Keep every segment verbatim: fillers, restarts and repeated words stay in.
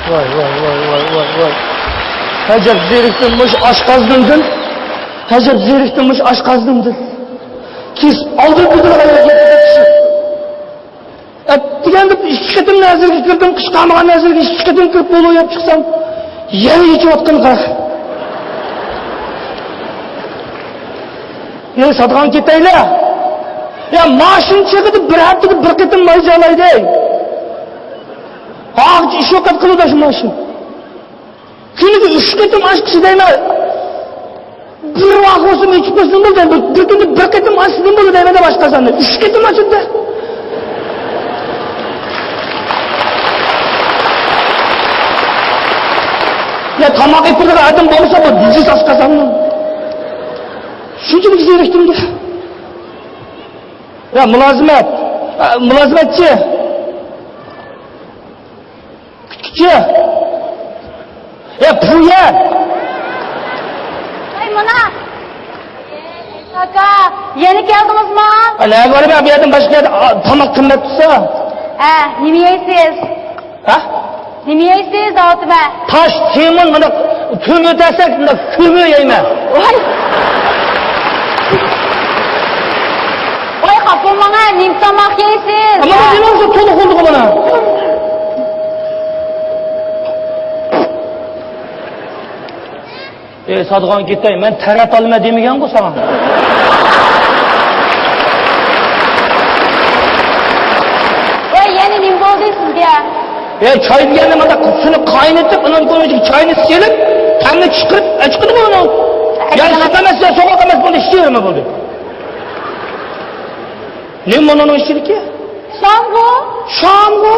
ۋاي، ۋاي، ۋاي، ۋاي، ۋاي، ۋاي. ئەجەب زېرىكتىم مۇشۇ ئاشقازىنىمدىن. ئەجەب زېرىكتىم مۇشۇ ئاشقازىنىمدىن. كېسىپ ئالدىم دېدىم ئايال كېتىدۇ كىشى. ئەتىگەندە ئىككى قېتىم نەزىرگە كىردىم، قىچقارمىغان نەزىرگە ئىككى قېتىم كىرىپ بولۇپ يەپ چىقسام، يەنە ئېچىۋاتقان قارا. يەنە ساتىدىغان كېتەيلى. يا، ماشىنا چېقىدە بىر ھەپتىدە بىر قېتىم مايجالايدى. ھاغىچ ئىش يوق قىلىدۇ شۇ ماشىنا. كۈنىگە ئۈچ قېتىم ئاچقۇچى دەيمەن. بىر ۋاق بولسىمۇ ئېچىپ قويسىدىن بولدى. بىر، بىر كۈندە بىر قېتىم ئاچسىدىن بولدى دەيمەن دەپ ئاشقازاننى. ئۈچ قېتىم ئاچىدۇ. يا تاماق ئېلىپ بېرىدىغان ئادەم بولمىسا بۇ دىجىس ئاشقازاننىڭ. شۇنچىلىك زېرىكتىم. يا مۇلازىمەت. ئە، مۇلازىمەتچى. كۈتكۈچى. يا پۇيە. ئەي مانا. ئاكا، يەنە كەلدىڭىزمۇ؟ ئا، نەگە بارىمەن؟ بۇ يەردىن باشقا يەردە، ئا، تاماق قىممەت تۇرسا. ھە، نېمە يەيسىز؟ ھە؟ نېمە يەيسىز دەۋاتىمەن. تاش، تېمىن، مانا كۆمۈر دېسەك، مانا كۆمۈر يەيمەن. ۋاي. ۋاي، خاپا بولماڭ، نېمە تاماق يەيسىز؟ ئەمما مانا نېمە بولسا تولۇق بولدىغۇ مانا. ئەي ساتىدىغان كېتەي، مەن تەرەت ئالىمەن دېمىگەنغۇ ساڭا. ۋاي، يەنە نېمە بولدى سىزگە؟ ئەي چاي دېگەندە مانا سۇنى قاينىتىپ، ئۇنىڭ كۆڭلىگە چاينى سېلىپ، تەمنى چىقىرىپ ئەچىقىدىغۇ ئۇنى. يا سۇ ئەمەس، يا سوغۇق ئەمەس، بۇنى ئىچىۋېرىمەن بولدى. نېمە مۇنىڭ ئىچىدىكى؟ شامغۇ. شامغۇ؟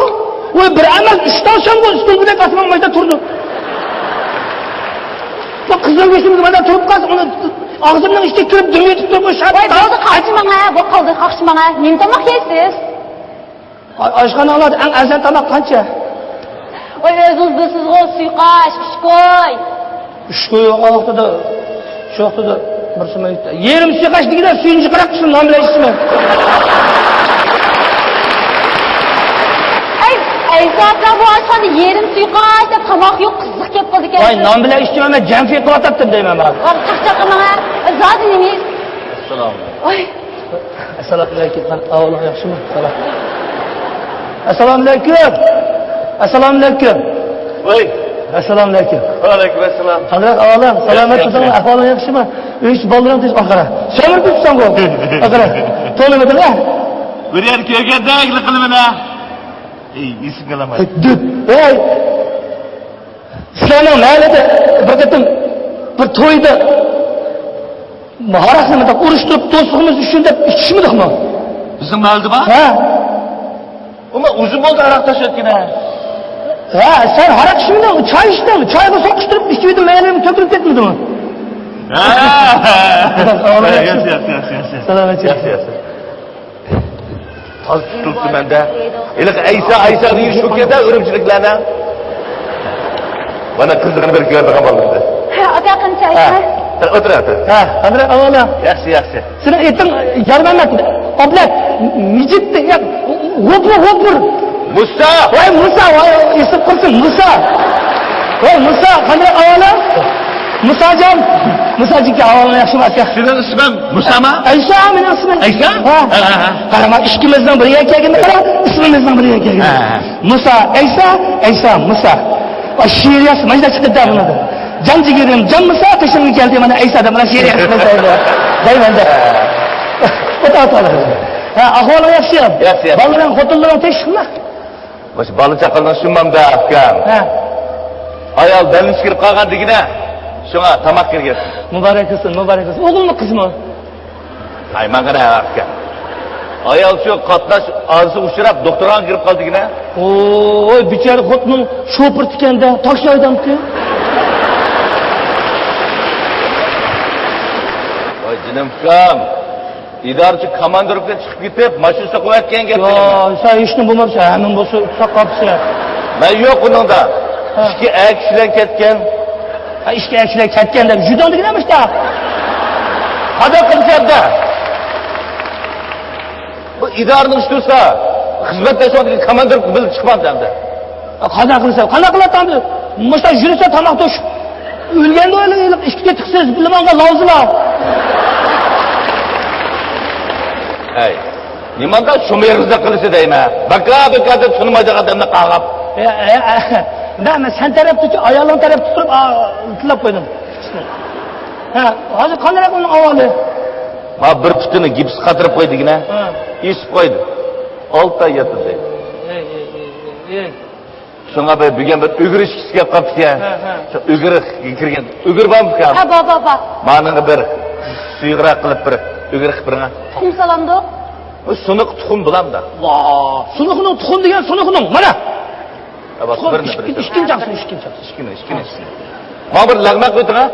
ۋاي، بىر ئەمەس، ئۈچ تال شامغۇ ئۈستىلىدەك ئاسمان مايدا تۇرىدۇ. بۇ قىزىل بېشىمىز مايدا تۇرۇپ قالسا، ئۇنى ئاغزىمنىڭ ئىچىگە كىرىپ دۈم يېتىپ تۇرۇپ، شۇ ۋاي، بولدى، قاقشىماڭ ھە، بۇ قالدى، قاقشىماڭ ھە. نېمە تاماق يەيسىز؟ ئا-، ئاشخانىڭلاردا ئەڭ ئەرزان تاماق قانچە؟ ۋاي، ئۆزىڭىز بىلىسىزغۇ، سۇيقاش، ئۈچ كوي. ئۈچ كوي بولغان ۋاقتىدا، شۇ ۋاقتىدا بىر سۇمۇ يېرىم سۇيقاش دېگىنە سۈيىنى چىقىراپ، شۇ نان بىلەن ئىچىمەن. ئەي، ئەي، زاتلار بۇ ئاشخانىدا يېرىم سۇيقاش دەپ تاماق يوق، قىزىق كەپ قالىدىكەن. ۋاي، نان بىلەن ئىچىمەن، مەن جەم قىلىۋاتاتتىم دەيمەن مانا. ۋاي، چاقچاق قىلماڭ ھە. زادى نېمە يېيىسىز؟ ئەسسالامۇ ئەلەيكۇم. ۋاي. ئەسسالامۇ ئەلەيكۇم. ئەھۋالىڭ ياخشىمۇ؟ سالام. ئەسسالامۇ ئەلەيكۇم. ئەسسالامۇ ئەلەيكۇم. ۋاي. ئەسسالامۇ ئەلەيكۇم. ۋەئەلەيكۇم ئەسسالام. قانداق ئەھۋالىڭ؟ سالامەت ياخشى، تۇردۇڭمۇ؟ ياخشى. ئەھۋالىڭ ياخشىمۇ؟ ئۆي ئىچى بالىلىرىڭ تېز ئاقىرا. سەمرىپ كېتىپسەنغۇ. ئاقىرا. تولىمىدىڭ ھە؟ بىر يەر كۆرگەندەك قىلىمەن ھە. ئەي، ئېسىمگە ئالامەن. دۈپ. ۋاي. سىلەرنىڭ مەھەللىدە بىر قېتىم بىر تويدا ھاراقنى مۇنداق ئۇرۇشتۇرۇپ، دوستلۇقىمىز ئۈچۈن دەپ ئىچىشمىدۇقمۇ؟ بىزنىڭ مەھەللىدە بار؟ ھە. ئۇمۇ ئۇزۇن بولدى ھاراق تاشلىۋەتكىنى. ھە، سەن ھاراق ئىچمىدىڭ، چاي ئىچتىڭ. چايغا سوقۇشتۇرۇپ ئىچىۋىدىڭ، مەيلىڭ تۆكۈلۈپ كەتمىدىمۇ؟ ھە. ياخشى، ياخشى، ياخشى، ياخشى. سالامەت. ياخشى، ياخشى. تاز تۇتۇلۇپتۇ مەندە. ھېلىقى ئەيسا، ئەيسا دېگەن شۇ كەندە ئۈرۈمچىلىكلەرنىڭ. مانا قىزىقىنى بىر كۆرىدىغان بولدۇم. ھە، ئاكا، قېنى چاي ھە. ئىچىمەن. ئولتۇر، ئولتۇر. ھە، قادىر ئاۋالا. ياخشى، ياخشى. سېنىڭ ئېتىڭ يارمەمەت، ئابلەت، مىجىت، يا، غوپۇر، غوپۇر. مۇسا! ۋاي مۇسا، ۋاي ئېسىپ قالسۇن، مۇسا. ۋاي مۇسا، قانداق ئەھۋالىڭ؟ مۇساجان، مۇساجىكى ئەھۋالىڭ ياخشىمۇ ئاكا؟ سېنىڭ ئىسمىڭ مۇسامۇ؟ ئەيسا مېنىڭ ئىسمىم. ئەيسا؟ ھە. ھە، ھە، ھە. قاراما، ئىككىمىزنىڭ بىرگە كەلگىنىنى قارا، ئىسمىمىزنىڭ بىرگە كەلگىنى. ھە، ھە. مۇسا، ئەيسا، ئەيسا، مۇسا. ۋاي شېئىر ياز، مانا چىقىپ دە بۇنىڭدىن. جان جىگىرىم، جان مۇسا، قېشىمغا كەلدى، مانا ئەيسا دەپ، مانا شېئىر ياز، دەيمەن. دەيمەن دە. ئوتا، ئوتا. ھە، ئەھۋالىڭ ياخشى؟ ياخشى، ياخشى. بالىلىرىڭ، خوتۇنلىرىڭ تىنچلىقمۇ؟ مۇشۇ بالا چاقىلىرنىڭ شۇ ماڭدا ئۇكام. ھە. ئايال بەلنىش كىرىپ قالغان دېگىنە، شۇڭا تاماق كىرگەن. مۇبارەك قىلسۇن، مۇبارەك قىلسۇن. ئوغۇلمۇ قىزمۇ؟ ھاي، ماڭا نە ئۇكام. ئايال شۇ قاتناش ھادىسە ئۇچراپ دوختۇرخانىغا كىرىپ قالدى دېگىنە. ۋوي، بىچارە خوتۇنۇڭ شوپۇرى ئىكەندە، تاكسى ھەيدەمتى؟ ۋاي جېنىم ئۇكام. ئىدارىچى كاماندىروپكىدىن چىقىپ كېتىپ، ماشىنا سوقۇۋەتكەن گەپ. يا، سەن ھېچنېمە بولماپسەن، ھەممىنى بولسا ساقاپسەن. مەن يوق ئۇنىڭدا. ھە. ئىككى ئەركىشىلەر كەتكەن. ھە، ئىككى ئەركىشىلەر كەتكەن دەپ، ژۇداڭ دېگىنە مۇشتا. قانداق قىلسا ئەمدى؟ بۇ ئىدارىنىڭ ئىشى تۇرسا، خىزمەتدىن سوڭ كاماندىروپكا بىللە چىقمامدۇ ئەمدى. قانداق قىلىسەن؟ قانداق قىلاتتىڭ؟ مۇشۇنداق يۈرسە تاماق توشۇپ ئۆلگەندە ئويلاپ ئىككى تېتىقسىز بىلمەڭگە لاۋزىلا. ئەي، نېمانداق شۇمۇ يېغىزدا قىلىسى دەيمەن. بەكا بەكا دەپ تونۇمايدىغان ئادەمنى قاغاپ. ئە، ئە، ئە، مەن، مەن سەن تەرەپتە، ئايالىڭ تەرەپتە تۇرۇپ، ئا، تىللاپ قويدۇم. ھە، ھازىر قانداق ئۇنىڭ ئەھۋالى؟ ما بىر پۇتىنى گىپس قاتۇرۇپ قويدىغىنە. ھە. ئېسىپ قويدى. ئالتە ئاي ياتىدۇ. ئەي، ئەي، ئەي، ئەي، ئەي. شۇڭا بىر بۈگۈن بىر ئۈگرە ئىچكۈسى كەپ قاپتىكەن. ھە، ھە. شۇ ئۈگرە كىرگەن. ئۈگرە بارمۇكەن؟ ھە، بار، بار، بار. مانىڭغا بىر سۇيۇقراق قىلىپ بىر ئۈگرە قىلىپ بېرىڭە. تۇخۇم سالامدۇق؟ ئۇ سۇنۇق تۇخۇم بولامدا. ۋا، سۇنۇقنىڭ تۇخۇم دېگەن سۇنۇقنىڭ. مانا. ھە، بار، تۇخۇم، بىرنى، ئىككىنچى، بىرنى. ئىككىنچى ئاقسۇن، ئىككىنچى ئاقسۇن. ئىككىنى، ئىككىنى، ئىككىنى. ماڭا بىر لەغمەن قويدۇڭ ھە؟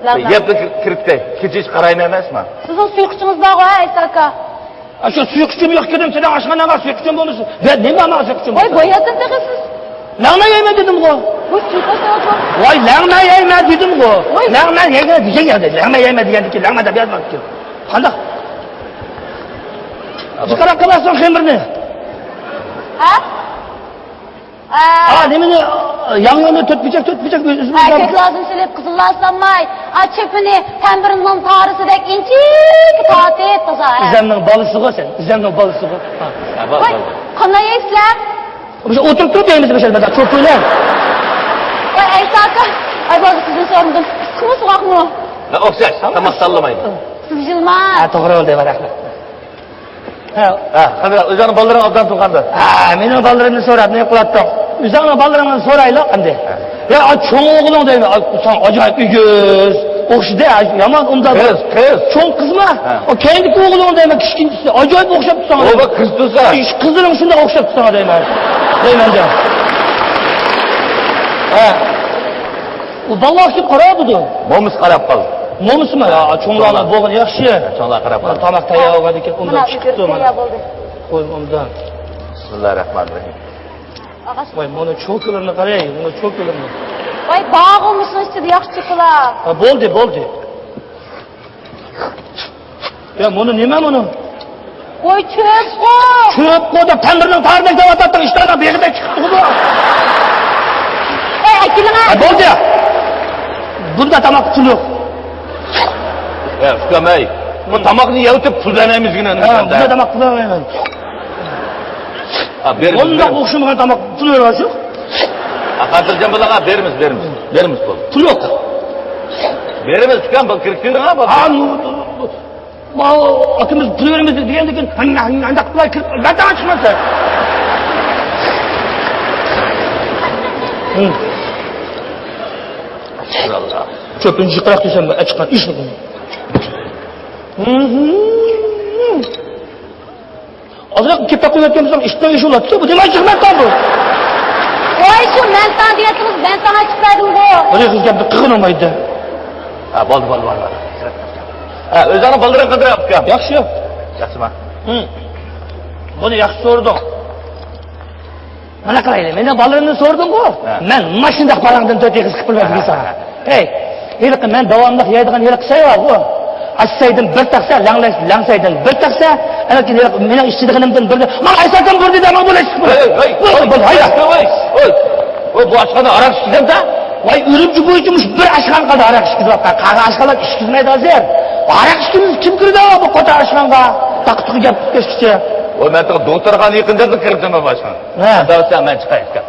لەغمەن. يەپلا كىرىپ كەتەي. كېچە ھېچ قارايمەن ئەمەسمۇ. سىزنىڭ سۇيۇقىچىڭىز بارغۇ ھە، ئەيسا ئاكا؟ ئاشۇ سۇيۇقىچىم يوق ئىكەن، سېنىڭ ئاشخاناڭغا سۇيۇقىچىم بولمىسۇن. بە، نېمە ماڭا سۇيۇقىچىم ۋاي، بولسۇن؟ باياتىن تېخى سىز. لەڭمەن يەيمەن دېدىمغۇ. ۋاي، سۇيۇقىچ ئالسا. ۋاي، لەڭمەن يەيمەن دېدىمغۇ. ۋاي. لەڭمەن يەيمەن دېگەن يەردە، لەڭمەن يەيمەن دېگەندىكىن لەڭمەن دەپ يازماپتىكەن. قانداق؟ جىقراق قىلارسەن خېمىرنى. ھە؟ ئا، نېمىنى، ياڭيۇنى تۆت پىچەك، تۆت پىچەك ئۆزىمىز ھە، كۆك لازىم سېلىپ، قىزىل لازىم سالماي، ئا، چۆپىنى تەمبىرىنىڭ تارىسىدەك ئىنچىكە تارتىپ تازا، ھە. ئۆزەمنىڭ بالىسىغۇ سەن، ئۆزەمنىڭ بالىسىغۇ. ھە. ۋاي، قانداق يەيسىلەر؟ مۇشۇ ئولتۇرۇپ تۇرۇپ يەيمىز مۇشۇ يەردە، چوپۇلە. ۋاي، ئەيسا ئاكا، ئاي، بولدى، قىزنى سورىدىم. ئىسسىقمۇ، سوغۇقمۇ؟ ئوخشاش، تاماق تاللىمايدۇ. سىز يىلماڭ. ھە، توغرا بولدى، رەھمەت. ھە. ھە، قانداق، ئۆزۈڭنىڭ بالىلىرىڭ ئوبدان تۇرغاندا؟ ھە، مېنىڭ بالىلىرىمنى سوراپ نېمە قىلاتتىڭ؟ ئۆزۈڭنىڭ بالىلىرىڭنى سورايلى ئەمدى. ھە. يا، ئا، چوڭ ئوغلۇڭ دەيمەن، ئا، ساڭا ئاجايىپ ئېگىز. ئوخشىدى، ھە، يامان ئۇنداق. قىز، قىز. چوڭ قىزما؟ ھە. ئا، كەينىدىكى ئوغلۇڭ دەيمەن، كىچىكىنچىسى. ئاجايىپ ئوخشاپتۇ ساڭا. ئۇ بىر قىز تۇرسا. ئىش، قىزلىرىڭ شۇنداق ئوخشاپتۇ ساڭا دەيمەن. دەيمەن دە. ھە. ئۇ بالىلار كېلىپ قاراۋاتىدۇ. مومىسى قاراپ قالدى. مومىسىمۇ؟ يا، چوڭلارنىڭ بولغىنى ياخشى. چوڭلار قاراپ قالدى. تاماق تەييار بولغاندىكىن ئۇنداق چىقىپتۇ مانا. تەييار بولدى. قوي ئۇنداق. بىسمىللاھىررەھمانىررەھىم. ۋاي، مانا چوكىلىرىنى قاراي، مانا چوكىلىرىنى. ۋاي، بارغۇ مۇشۇنىڭ ئىچىدە ياخشى چوكىلار. ھە، بولدى، بولدى. يا، مۇنى نېمە مۇنى؟ ۋاي، چۆپقۇ! چۆپقۇ دەپ تەمبىرنىڭ تارىدەك دەۋاتاتتىڭ، ئىشتاننىڭ بېغىدەك چىقىپتىغۇ بۇ. ئەي، ئەكېلىڭە! ھە، بولدى. بۇندا تاماق پۇل يوق. يا، ئۇكام، ئەي، بۇ تاماقنى يەۋېتىپ پۇل بەرمەيمىزگىنە. ھە، بۇندا تاماق پۇل بەرمەيمەن. ھە، بېرىمىز، بۇنداق بېرىمىز. ئوخشىمىغان تاماق پۇل بەرمەيسىز. ھە، خاتىرجەم بولۇڭ، بېرىمىز، بېرىمىز. بېرىمىز پۇل. پۇل يوق. بېرىمىز، ئۇكام، بۇ كىرىپ كىرىڭ، ھە، بۇ. ھە، بۇ، بۇ، بۇ. ماۋۇ ئاكىمىز پۇل بېرىمىز دېگەندىكىن، ھانداق قىلىپ، بەتتە چىقماپتۇ. چۆپىنى جىقراق دېسەم، ئەچىققان ئىش بۇ. ئازراق كېپە قويۇۋەتكەن بولسام، ئىشتىن ئىش بولاتتى. بۇ نېمە چىقماپتۇ بۇ؟ ۋاي، شۇ مەنتاڭ دېيەتتىڭىز، مەنتاڭغا چىقىپ بەردىمغۇ. بىر قىز گەپنى قىلغىنىڭ ئايدى. ھە، بولدى، بولدى، بولدى، بولدى. ھە، ئۆزۈڭنىڭ بالىلىرىڭ قانداق ئۇكام؟ ياخشى. ياخشىما؟ ھىم. بۇنى ياخشى سورىدىڭ. مانا قارايلى، مېنىڭ بالىلىرىمنى سورىدىڭغۇ؟ ھە. مەن ماشىنىداق بالاڭدىن تۆت ئېغىز قىپىلماي ھە، دېگەن ھە، ساڭا. ھە. ھەي، ھېلىقى مەن داۋاملىق يەيدىغان ھېلىقى شەي بارغۇ. ئاچسايدىن بىر تەخسە، لەڭلەي-، لەڭسەيدىن بىر تەخسە، ئەنە كېيىن ھېلىقى مېنىڭ ئىچىدىغىنىمدىن بىر، ماڭا ئايساكەم بۇردا دەمەڭ بۇ. ھەي، ھەي، ھەي، ھەي، ھەي، ھەي. ۋاي، ۋاي، ۋاي، ۋاي. ۋاي، بۇ ئاشخانا ھاراق ئىچكۈزەمدە؟ ۋاي، ئۈرۈمچى بويىچە مۇشۇ بىر ئاشخانا قالدى ھاراق ئىچكۈزۈۋاتقان. قالغان ئاشخانىلار ئىچكۈزمەيدۇ ھازىر. ھاراق ئىچكۈزمىسە كىم كىرىدۇ بۇ قوتان ئاشخانىغا؟ تاقا-تۇقا گەپ قىلىپ كەتكۈچە. ۋاي، مەن تېخى دوختۇرخانىغا يېقىندىن كىرىپتىمەن بۇ ئاشخانا. ھە. داۋسا مەن چىقاي ئۇكام.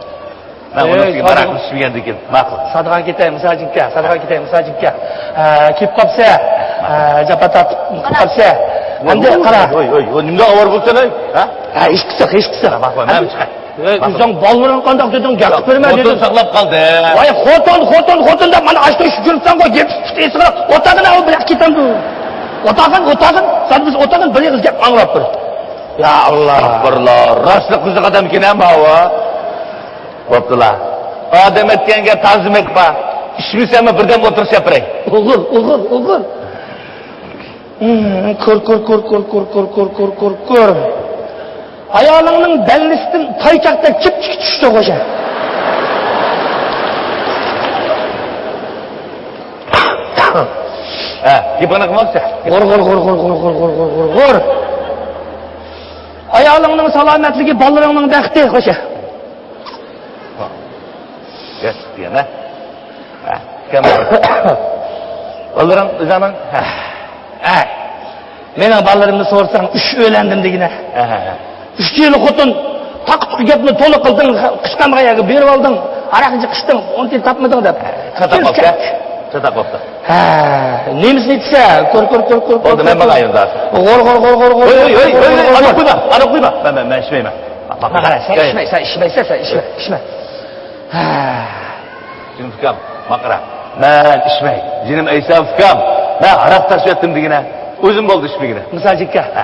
مەن ئۇنىڭ ئۈستىگە ماراقلىشىپ يۈرگەندىكىن ماقۇل. سادىغان كېتەي، مىساجىنكە، سادىغان كېتەي، مىساجىنكە. ئە، كېلىپ قاپسە، ئە، جاپا تارتىپ قاپسە. ئەمدى قارا. ۋوي، ۋوي، ۋوي، نېمىنداق ئاۋارە بولساڭ، ھەي؟ ھە؟ ھە، ھېچ قىلسا، ھېچ قىلسا. ماقۇل، مەن چىقاي. ۋەي، ئۆزۈڭ بالىلىرىڭ قانداق دېدىڭ، گەپ قىلىپ بەرمە خوتۇن دېدىڭ. ساقلاپ قالدى. ۋاي، خوتۇن، خوتۇن، خوتۇن دەپ مانا ئاشتا ئىشىپ يۈرۈپسەنغۇ، يېپىشىپ ئېسىغا. ئولتۇرغىن، ئۇ بىر كېتەمدۇ. ئولتۇرغىن، ئولتۇرغىن. سەن بىز ئولتۇرغىن، بىر ئېغىز گەپ ئاڭلاپ بىر. يا ئاللا. ئەستەغپۇرۇللا. راستلا قىزىق ئادەمكەن ھە ماۋۇ. بوپتۇلا. ئادەم ئەتكەنگە تازىمەك بار. ئىچمىسەممۇ بىردەم ئولتۇرۇپ سەپرەي. ئوغۇل، ئوغۇل، ئوغۇل. كۆر، كۆر، كۆر. ئايالىڭنىڭ بەللىسىدىن تايچاقتەك چىپچىكى چۈشتى خوجا. ھە، گېپىڭنى قىلماقچى. غۇر، غۇر، غۇر. ئايالىڭنىڭ سالامەتلىكى، بالىلىرىڭنىڭ بەختى خوجا. ياش دېگەن، ھە؟ ھە، ئۇكام. بالىلىرىڭ ئۆزۈڭنىڭ؟ ھە. ھە. مېنىڭ بالىلىرىمنى سورىساڭ، ئۈچ ئۆيلەندىم دېگىنە. ھە، ھە، ھە. ئۈچ يىل خوتۇن، تاقا-تۇقا گەپنى تولا قىلدىڭ، قىستانغان يەرگە بېرىپ ئالدىڭ، ھاراقنى قىشتىڭ، ئۇنى تاپمىدىڭ دەپ. چاتاق بوپتۇ. چاتاق بوپتۇ. ھە، نېمىسىنى ئېيتسا، كۆر، كۆر، كۆر، كۆر. بولدى، مەن ماڭاي ئەمدى. غور، غور، غور، غور، غور. ھوي، ھوي، ھوي، ھوي، ھوي، غور، غور، ئانا غور. قويما، ئانا قويما. مەن، مەن، مەن ئىچمەيمەن. ماقارا، سەن ئىچمەيسەن، ئىچمەيسەن، سەن ئىچمە، ئىچمە. ھە. جېنىم ئۇكام، ماقارا. مەن ئىچمەي. جېنىم ئەيسا ئۇكام. مەن ھاراق تاشلىۋەتتىم دېگىنە. ئۆزۈم بولدى ئىچمىگىنى. مىسال چېككە. ھە.